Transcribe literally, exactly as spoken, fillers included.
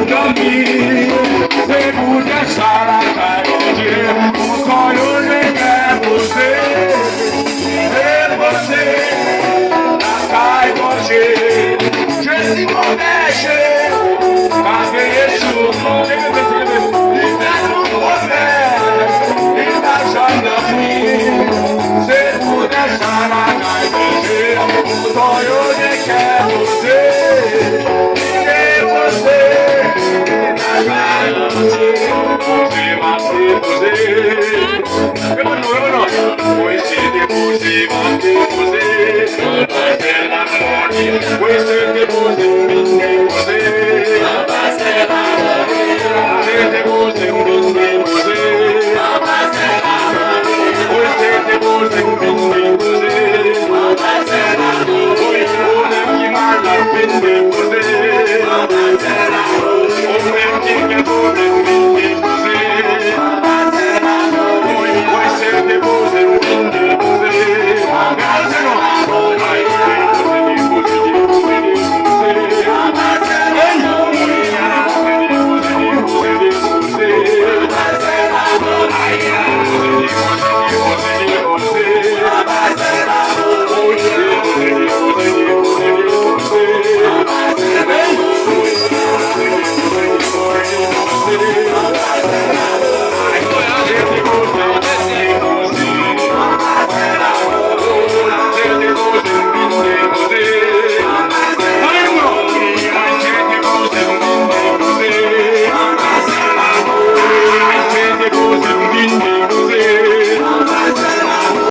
Dòmi, se poutèt sa lakay Bondye, pou kò yo te fè poze, e poze lakay Bondye. Jezi bon bèje, pa veye sou nou, li fè nou pwomès, li pa janm dòmi. Se poutèt sa lakay Bondye, pou kò yo te fè poze.